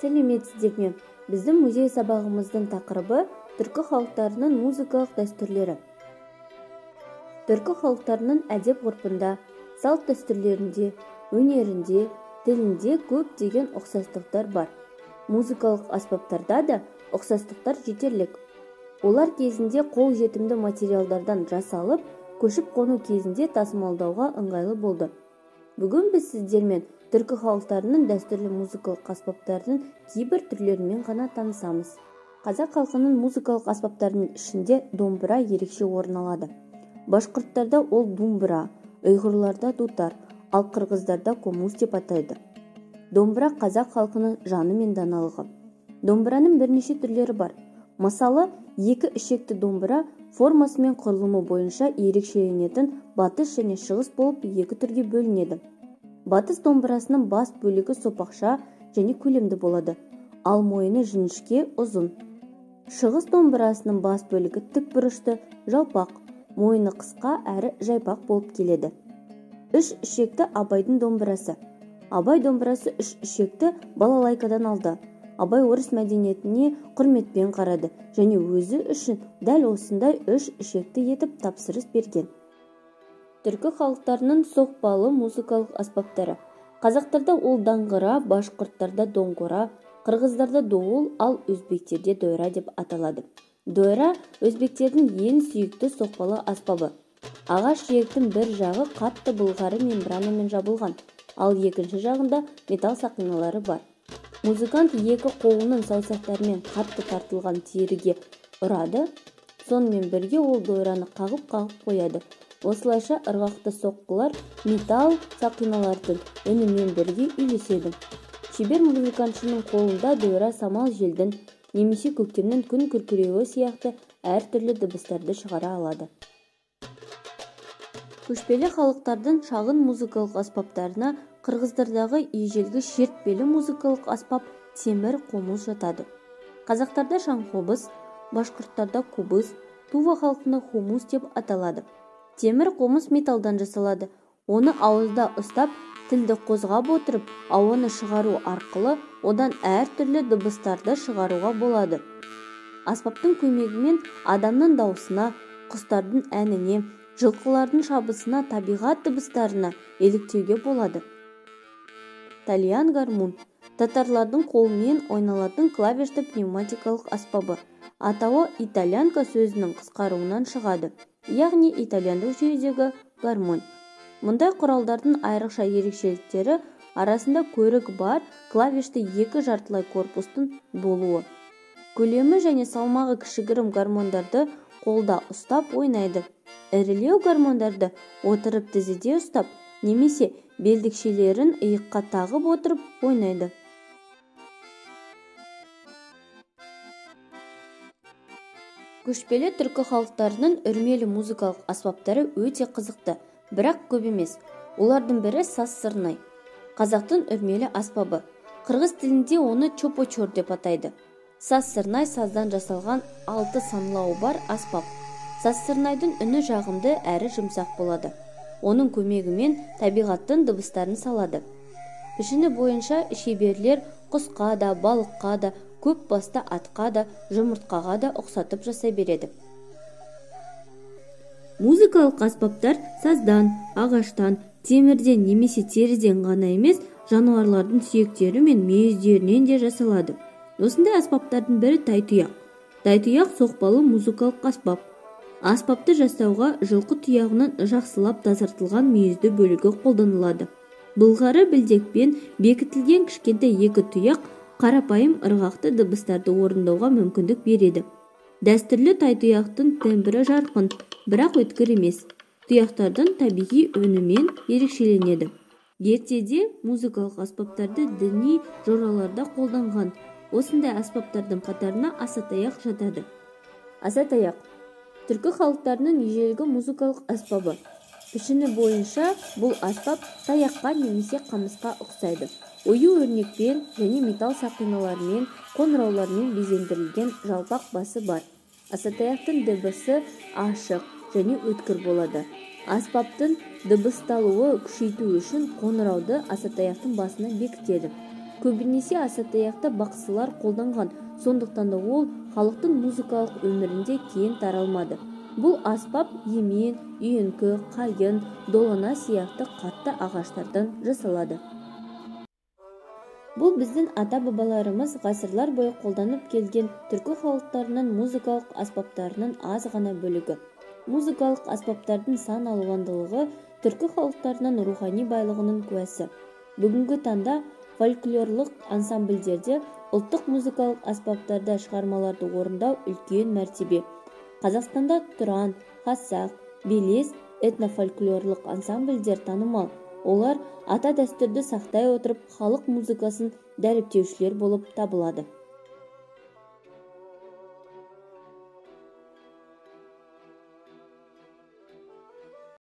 Сәлеметсіздер ме? Біздің музей сабағымыздың тақырыбы түркі халықтарының музыкалық дәстүрлері. Түркі халықтарының әдеп-ғұрпында, салт-дәстүрлерінде, өнерінде, тілінде көптеген ұқсастықтар бар. Музыкалық аспаптарда да ұқсастықтар жетерлік. Олар кезінде қол жетімді материалдардан жасалып, көшіп-қону кезінде тасымалдауға ыңғайлы болды. Бүгін біз сіздермен түркі халықтарының дәстүрлі музыкалық аспаптарының кейбір түрлерімен ғана танысамыз. Қазақ халқының музыкалық аспаптарының ішінде домбыра ерекше орын алады. Башқұрттарда ол думбыра, ұйғырларда дутар, ал қырғыздарда комуз деп атайды. Домбыра қазақ халқының жаны мен даналығы. Домбыраның бірнеше түрлері бар. Мысалы, екі ішекті домбыра формасы мен құрылымы бойынша ерекшеленетін батыс және шығыс болып екі түрге бөлінеді. Батыс домбырасының бас бөлігі сопақша және көлемді болады, ал мойыны жіңішке ұзын. Шығыс домбырасының бас бөлігі тік бұрышты, жалпақ, мойыны қысқа әрі жайпақ болып келеді. Үш ішекті Абайдың домбырасы. Абай домбырасы үш ішекті балалайкадан алды. Абай орыс мәдениетіне құрметпен қарады және өзі үшін дәл осындай үш ішекті етіп тапсырыс берген. Түркі халықтарының соқпалы музыкалық аспаптары. Қазақтарда ол даңғыра, башқұрттарда доңгора, қырғыздарда доул, ал өзбектерде дойра деп аталады. Дойра өзбектердің ең сүйікті соқпалы аспабы. Ағаш жиектің бір жағы қатты былғары мембранамен жабылған, ал екінші жағында металл сақиналары бар. Музыкант екі қолының саусақтарымен қатты тартылған теріге ұрады, сонымен бірге ол дойраны қағып-қағып қояды. Осылайша ырғақты соққылар металл сақиналардың үнімен бірге үйлеседі. Шебер музыкантшының қолында дойра самал желдің немесе көктемнің күн күркіреуі сияқты әртүрлі дыбыстарды шығара алады. Көшпелі халықтардың шағын музыкалық аспаптарына қырғыздардағы ежелгі шертпелі музыкалық аспап темір қомыз жатады. Қазақтарда шаңқобыз, башқұрттарда кубыз, тува халқында хомус деп аталады. Темір қомыз металдан жасалады. Оны ауызда ұстап, тілді қозғап отырып, ауаны шығару арқылы одан әртүрлі дыбыстарды шығаруға болады. Аспаптың көмегімен адамның дауысына, құстардың әніне, жылқылардың шабысына, табиғат дыбыстарына еліктеуге болады. Тальян гармун татарлардың қолымен ойналатын клавишті пневматикалық аспабы. Атауы итальянка сөзінің қысқаруынан шығады, яғни итальяндық жүйедегі гармонь. Мұндай құралдардың айрықша ерекшеліктері арасында көрік бар клавишті екі жартылай корпустың болуы. Көлемі және салмағы кішігірім гармондарды қолда ұстап ойнайды. Ірілеу гармондарды отырып тізеде ұстап, немесе белдікшелерін иыққа тағып отырып ойнайды. Көшпелі түркі халықтарының үрмелі музыкалық аспаптары өте қызықты, бірақ көп емес. Олардың бірі саз сырнай. Қазақтың үрмелі аспабы. Қырғыз тілінде оны чопочор деп атайды. Саз сырнай саздан жасалған 6 саңылауы бар аспап. Саз сырнайдың үні жағымды әрі жұмсақ болады. Оның көмегімен табиғаттың дыбыстарын салады. Пішіні бойынша шеберлер құсқа да, балыққа да, көп басты атқа да, жұмыртқаға да ұқсатып жасай береді. Музыкалық аспаптар саздан, ағаштан, темірден немесе теріден ғана емес, жануарлардың сүйектері мен мүйіздерінен де жасалады. Осындай аспаптардың бірі тайтұяқ. Тайтұяқ соқпалы музыкалық аспап. Аспапты жасауға жылқы тұяғынан жақсылап тазартылған мүйізді бөлігі қолданылады. Былғары білдекпен бекітілген кішкентай екі тұяқ қарапайым ырғақты дыбыстарды орындауға мүмкіндік береді. Дәстүрлі тайтұяқтың тембрі жарқын, бірақ өткір емес. Тұяқтардың табиғи үнімен ерекшеленеді. Ертеде музыкалық аспаптарды діни жораларда қолданған. Осындай аспаптардың қатарына асатаяқ жатады. Асатаяқ түркі халықтарының ежелгі музыкалық аспабы. Пішіні бойынша бұл аспап таяққа немесе қамысқа ұқсайды. Ою өрнекпен және металл сақиналармен, қоңыраулармен безендірілген жалпақ басы бар. Асатаяқтың дыбысы ашық және өткір болады. Аспаптың дыбысталуы күшейту үшін қоңырауды асатаяқтың басына бекітеді. Көбінесе асатаяқты бақсылар қолданған, сондықтан да ол халықтың музыкалық өмірінде кең таралмады. Бұл аспап емен, үйеңкі, қайың, долана сияқты қатты ағаштардан жасалады. Бұл біздің ата-бабаларымыз ғасырлар бойы қолданып келген түркі халықтарының музыкалық аспаптарының аз ғана бөлігі. Музыкалық аспаптардың сан алуандылығы түркі халықтарының рухани байлығының куәсі. Бүгінгі таңда фольклорлық ансамбльдерде ұлттық музыкалық аспаптарда шығармаларды орындау үлкен мәртебе. Қазақстанда Тұран, Хасақ, Белес этнофольклорлық ансамбльдер танымал. Олар ата дәстүрді сақтай отырып, халық музыкасын дәріптеушілер болып табылады.